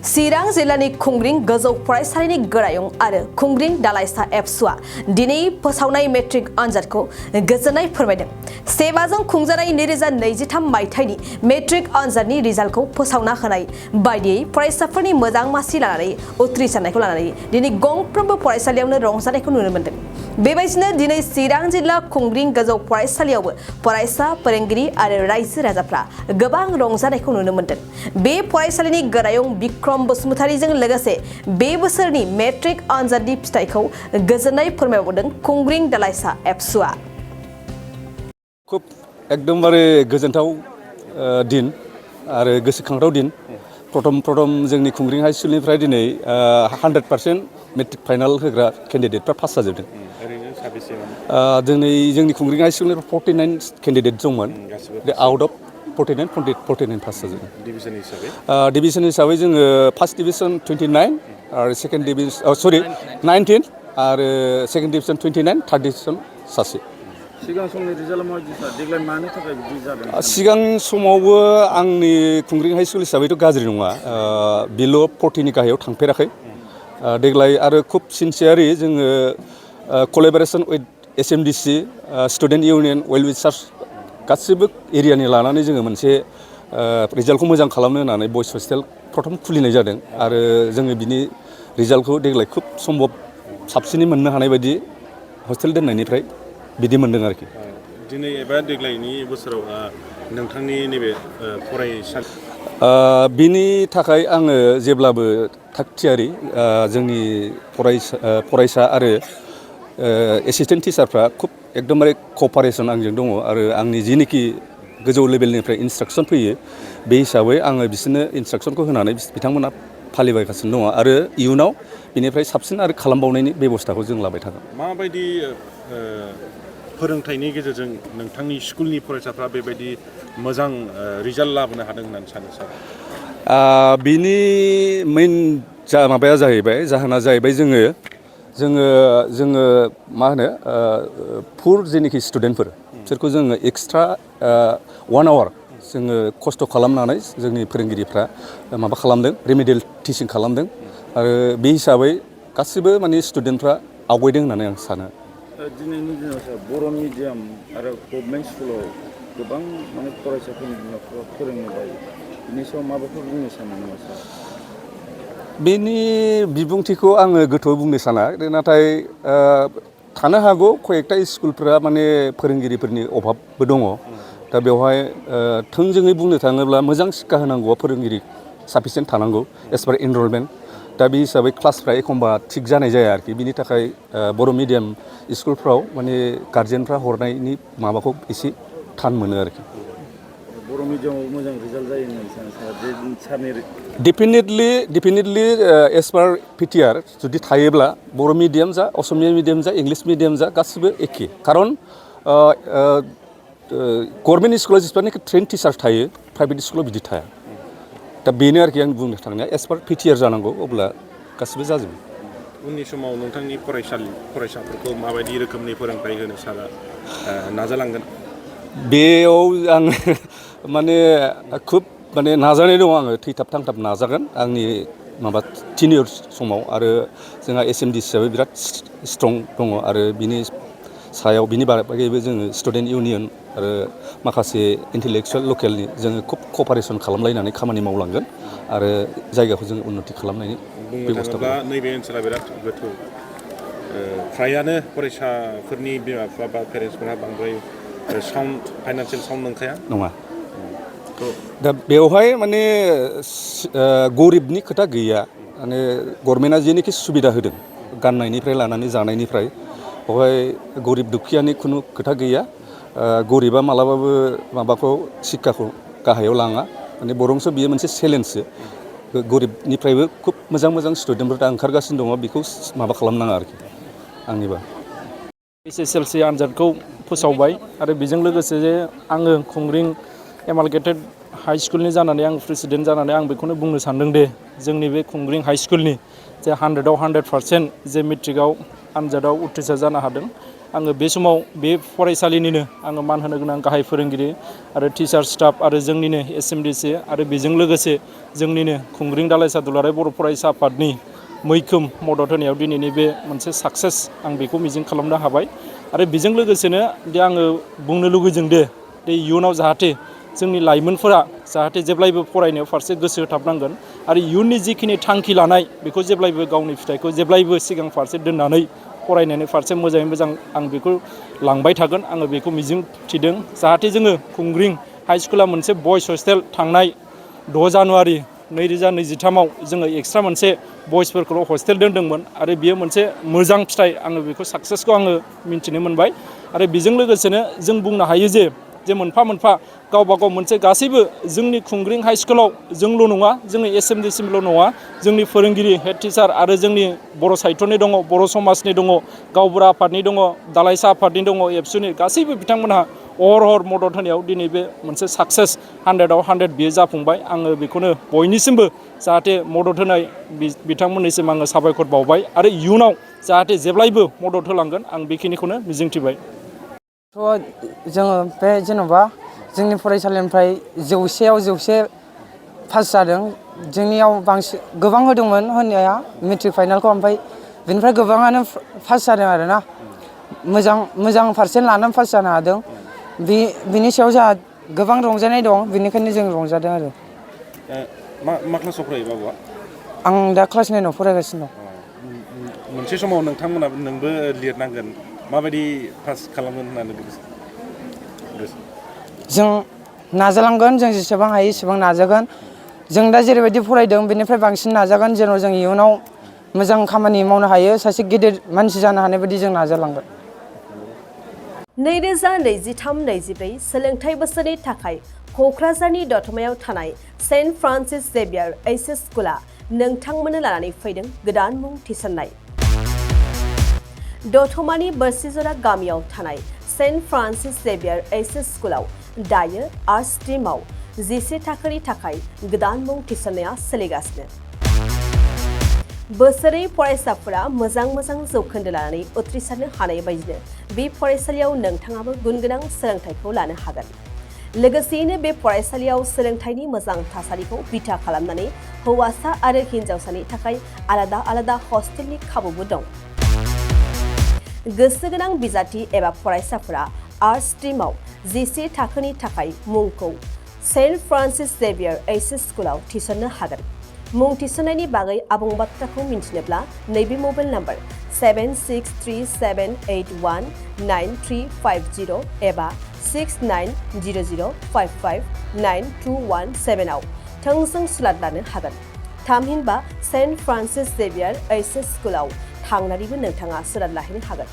चिरां जिल्लानि खुंग्रिं गोजौ फरायसालिनि गोरायुं आरो खुंग्रिं दालाइसा एबसुआ दिनै फोसावनाय मेट्रिक आनजादखौ गोजोननाय फोरमायदों। सेबाजों खुंजानाय 2023 मायथाइनि मेट्रिक आनजादनि रिजाल्टखौ फोसावना होनाय बायदियै फरायसाफोरनि मोजां मासि लानानै उथ्रिसारनायखौ लानानै दिनै गंफ्रोमबो फरायसालियावनो रंजानायखौ नुनो मोन्दों। बेबायदिनो दिनै चिरां जिल्ला खुंग्रिं गोजौ फरायसालियावबो फरायसा फोरोंगिरि आरो रायजो राजाफ्रा गोबां रंजानायखौ नुनो मोन्दों। बे फरायसालिनि गोरायुं बिक्रम बसुमतारीजों लोगोसे बे बोसोरनि मेट्रिक आनजादनि फिथाइखौ गोजोननाय फोरमायबावदों खुंग्रिं दालाइसा एबसुआ। खुब एकदमबारे गोजोनथाव दिन आरो गोसोखांथाव दिन। प्रथम जोंनि खुंग्रिं हाइ स्कुलनिफ्राय दिनै 100% मेट्रिक फाइनाल होग्रा केन्डिडेटफ्रा पास जाजोबदों। दिनै जोंनि खुंग्रिं हाइ स्कुलनिफ्राय 49 केन्डिडेट दंमोन। आउट अफ 49 पास जाजोबदों। डिभिजन हिसाबै जोङो फार्स्ट डिभिजन 29 आरो सेकेन्ड डिभिजन 19 आरो सेकेन्ड डिभिजन 29, थार्ड डिभिजन सासे। सिगां समनि रिजाल्टआ माबायदि सार? देग्लाय मानि थाखाय बिदि जादों? सिगां समावबो आंनि खुंग्रिं हाइ स्कुल हिसाबैथ' गाज्रि नङा, बिल' 40नि गाहायाव थांफेराखै। देग्लाय आरो खुब सिनसियारि जोङो collaboration with SMDC, student union, well wishers गासिबो एरियानि लानानै जोङो मोनसे रिजाल्टखौ मोजां खालामनो होननानै बयस हस्टेल प्रथम खुलिनाय जादों आरो जोङो बिनि रिजाल्टखौ देग्लाय खुब सम्भब साबसिनै मोननो हानाय बायदि हस्टेल दोननायनिफ्राय बिदि मोनदों आरोखि। दिनै एबा देग्लायनि बोसोराव नोंथांनि नैबे फरायसालि बिनि थाखाय आङो जेब्लाबो थागथियारि। जोंनि फरायसा आरो एसिस्टेन्ट टिचारफ्रा खुब एकदमबारे कपारेसन आंजों दङ आरो आंनि जिनिखि गोजौ लेभेलनिफ्राय इन्सट्राकसन फैयो बे हिसाबै आङो बिसोरनो इन्सट्राकसनखौ होनानै बिथांमोना फालिबायगासिनो दङ आरो इयुनाव बिनिफ्राय साबसिन आरो खालामबावनायनि बेबस्थाखौ जों लाबाय थागोन। माबायदि फोरोंथाइनि गेजेरजों नोंथांनि स्कुलनि फरायसाफ्रा बेबायदि मोजां रिजाल्ट लाबोनो हादों होननानै सानो सार? बिनि मेइन माबाया जाहैबाय, जाहोना जाहैबाय जोङो मा होनो पुर जेनोखि स्टुडेन्टफोर बिसोरखौ जोङो एक्सट्रा 1 आवार जोङो खस्थ' खालामनानै जोंनि फोरोंगिरिफ्रा माबा खालामदों, रेमिडियेल टिचिं खालामदों आरो बे हिसाबै गासिबो माने स्टुडेन्टफ्रा आवगायदों होननानै आं सानो। दिनैनि दिनाव सार बर' मिडियाम आरो गभर्नमेन्ट स्कुलाव गोबां माने फरायसाफोरनि बिमाफोरा फोरोंनो बायो। बिनि सायाव माबाफोर बुंनो सानो नामा सार? बेनि बिबुंथिखौ आङो गोथौयै बुंनो साना, नाथाय थानो हागौ कयेकटा स्कुलफोरा माने फोरोंगिरिफोरनि अभाबबो दङ। दा बेवहाय थोंजोङै बुंनो थाङोब्ला मोजां शिक्षा होनांगौआ फोरोंगिरि साफिसियेन्ट थानांगौ एस पार इनरलमेन्ट। दा बे हिसाबै क्लासफ्रा एखमबा थिग जानाय जाया आरोखि। बिनि थाखाय बर' मिडियाम स्कुलफ्राव माने गारजेनफ्रा हरनायनि माबाखौ एसे थान मोनो आरोखि। बर' मिडियामाव मोजां रिजाल्ट जायो होननानै सानो सार? बे सारनि डेफिनेटलि एस पार पिटिआर जुदि थायोब्ला बर' मिडियाम जा, असमिया मिडियाम जा, इंलिस मिडियाम जा गासिबो एखे। खारन गभर्नमेन्ट स्कुलाव जेसेबांनाखि ट्रेन टिचार थायो प्राइभेट स्कुलाव बिदि थाया। दा बेनो आरोखि आं बुंनो थांनाया, एस पार पिटिआर जानांगौ, अब्ला गासिबो जाजोबो। उननि समाव नोंथांनि फरायसाफोरखौ माबायदि रोखोमनि फोरोंथाइ होनो सारा नाजालांगोन? बेयाव आङो माने खुब नाजानाय दङ। आङो थैथाब थांथाब नाजागोन आंनि टिनियर समाव आरो जोंहा SMDC हिसाबै बिराद स्ट्रं दङ आरो बिनि सायाव बिनि बागैबो जोङो स्टुडेन्ट इउनियन आरो माखासे इन्टेलेक्सुयेल लकेलनि जोङो खुब कपारेसन खालामलायनानै खामानि मावलांगोन आरो जायगाखौ जोङो उन्नति खालामनायनि बेब'स्था खालामगोन। नैबे ओनसोला बिराद गोथौ, फ्रायानो फरायसाफोरनि बिमा बिफा बा पेरेन्टसफोरा बांद्राय फाइनान्सियेल साउन्ड नंखाया नङा। दा बेवहाय माने गरिबनि खोथा गैया। माने गभर्नमेन्टआ जेनोखि सुबिदा होदों गाननायनिफ्राय लानानै जानायनिफ्राय, बेवहाय गरिब दुखियानि खुनु खोथा गैया। गरिबा मालाबाबो माबाखौ शिक्षाखौ गाहायाव लाङा, माने बरंसो बियो मोनसे चेलेन्जसो। गरिबनिफ्रायबो खुब मोजां स्टुडेन्टफोर दा ओंखारगासिनो दङ, बेखौ माबा खालामनाङा आरोखि आंनिबा। SSLC आनजादखौ फोसावबाय आरो बेजों लोगोसे जे आङो खुंग्रिं एमालगेटेड हाइ स्कुलनि जानानै आं प्रेसिडेन्ट जानानै आं बेखौनो बुंनो सानदों दे जोंनि बे खुंग्रिं हाइ स्कुलनि जे 100% जे मेट्रिकआव आनजादाव उथ्रिसार जानो हादों, आङो बे समाव बे फरायसालिनिनो आङो मान होनो गोनां गाहाय फोरोंगिरि आरो टिचार स्टाफ आरो जोंनिनो SMDC आरो बेजों लोगोसे जोंनिनो खुंग्रिं दालाइसा दुलाराय बर' फरायसा आफादनि मैखोम मदद होनायाव दिनैनि बे मोनसे साक्सेस आं बेखौ मिजिं खालामनो हाबाय आरो बेजों लोगोसेनो दे आङो बुंनो लुगैदों दे इयुनाव जाहाथे जोंनि लाइमोनफोरा जाहाथे जेब्लायबो फरायनायाव फारसे गोसो होथाबनांगोन आरो इयुननि जिखिनि थांखि लानाय बेखौ जेब्लायबो गावनि फिथाइखौ जेब्लायबो सिगां फारसे दोननानै फरायनायनि फारसे मोजाङै मोजां आं बेखौ लांबाय थागोन आङो बेखौ मिजिं थिदों जाहाथे जोङो खुंग्रिं हाइ स्कुला मोनसे बयस हस्टेल थांनाय 6 जानुवारि 2023आव जोङो एक्सट्रा मोनसे बयसफोरखौल' हस्टेल दोनदोंमोन आरो बियो मोनसे मोजां फिथाइ आङो बेखौ साक्सेसखौ आङो मिन्थिनो मोनबाय आरो बेजों लोगोसेनो जों बुंनो हायो जे मोनफा मोनफा गावबा गाव मोनसे गासैबो जोंनि खुंग्रिं हाइ स्कुलाव जोंल' नङा जोंनि SMDCल' नङा जोंनि फोरोंगिरि हेड टिचार आरो जोंनि बर' साहित्यनि दङ बर' समाजनि दङ गावबुरा आफादनि दङ दालाइसा आफादनि दङ एबसुनि गासैबो बिथांमोनहा अहर मदद होनायाव दिनै बे मोनसे साक्सेस 100आव 100 बियो जाफुंबाय आङो बेखौनो बयनिसिमबो जाहाथे मदद होनाय बिथांमोननिसिम आङो साबायखर बावबाय आरो इयुनाव जाहाथे जेब्लायबो मदद होलांगोन आं बेखिनिखौनो मिजिंथिबाय जोङो बे जेन'बा जोंनि फरायसालिनिफ्राय 100आव 100 पास जादों जोंनियाव बांसिन गोबां होदोंमोन होनाया मेट्रिक फाइनालखौ ओमफ्राय बिनिफ्राय गोबाङानो पास जादों आरोना मोजां पारसेन्ट लानानै पास जानो हादों बिनि सायाव जोंहा गोबां रंजानाय दं बेनिखायनो जों रंजादों आरो मा क्लासाव फरायो बाबुआ आं दा क्लास 9आव फरायगासिनो दं मोनसे समाव नोंथांमोनाबो नोंबो लिरनांगोन माबायदि पास खालामगोन होननानै जों नाजालांगोन जों जेसेबां हायो एसेबां नाजागोन जों दा जेरैबायदि फरायदों बेनिफ्राय बांसिन नाजागोन जेन' जों इयुनाव मोजां खामानि मावनो हायो सासे गिदिर मानसि जानो हानाय बायदि जों नाजालांगोन 2023-24 सोलोंथाइ बोसोरनि थाखाय क'क्राझारनि दतमायाव थानाय सेन्ट फ्रान्सिस जेभियार HS स्कुला नोंथांमोननो लानानै फैदों गोदान मुं थिसननाय दतमानि बोरसिजरा गामियाव थानाय सेन्ट फ्रान्सिस जेभियार HS स्कुलाव दायो आर्ट्स स्ट्रिमाव 11 थाखोनि थाखाय गोदान मुं थिसननाया सोलिगासिनो बोसोरै फरायसाफोरा मोजां जौखोन्दो लानानै उथ्रिसारनो हानाय बायदिनो बे फरायसालियाव नोंथाङाबो गुनगोनां सोलोंथाइखौ लानो हागोन लोगोसेयैनो बे फरायसालियाव सोलोंथाइनि मोजां थासारिखौ बिथा खालामनानै हौवासा आरो हिन्जावसानि थाखाय आलादा हस्टेलनि खाबुबो दं गोसो गोनां बिजाथि एबा फरायसाफोरा आर्ट्स स्ट्रिमाव 11 थाखोनि थाखाय मुंखौ सेन्ट फ्रान्सिस जेभियार HS स्कुलाव थिसननो हागोन मुं थिसननायनि बागै आबुं बाथ्राखौ मिन्थिनोब्ला नैबे मबाइल नाम्बार 7637819350 एबा 6900559217 आव थोंजों सुलाद लानो हागोन थामहिनबा सेन्ट फ्रान्सिस जेभियार HS स्कुलाव थांनानैबो नोंथाङा सुलाद लाहैनो हागोन